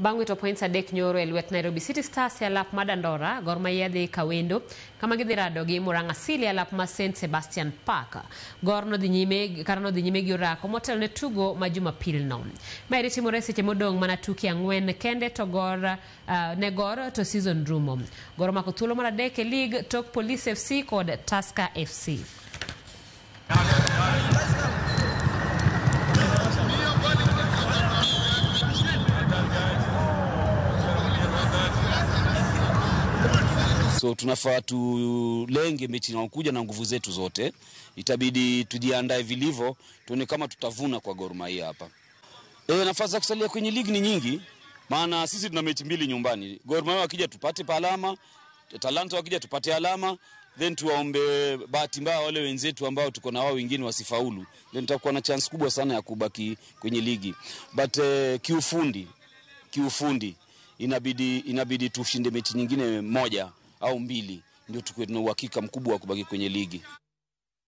Bang' wito points 3 nyoro e lwet Nairobi City Stars e alap ma Dandora, Gor Mahia dhi Kawendo kama gidhi rado gi Murang'a Seal e alap ma St Sebastian Park. Gor nodhi nyime kata nodhi nyime gi orako motelo ne tugo ma Jumapil no. Maeri timore seche modong' mana tuke 4 kende to Gor ne Gor to season rumo. Gor omako thuolo mar 3 e league tok Police FC kod Tusker FC. So tunafaa tulenge mechi inayokuja na nguvu zetu zote. Itabidi tujiandae vilivyo, tuone kama tutavuna kwa Gor Mahia hapa. Nafasi za kusalia kwenye ligi ni nyingi, maana sisi tuna mechi 2 nyumbani. Gor Mahia wakija tupate alama, Talanta wakija tupate alama, then tuwaombe bahati mbaya wale wenzetu ambao tuko na wao wengine wasifaulu, then tutakuwa na chance kubwa sana ya kubaki kwenye ligi. But kiufundi inabidi tushinde mechi nyingine 1 au 2 ndio tukuwe tuna uhakika mkubwa wa kubaki kwenye ligi.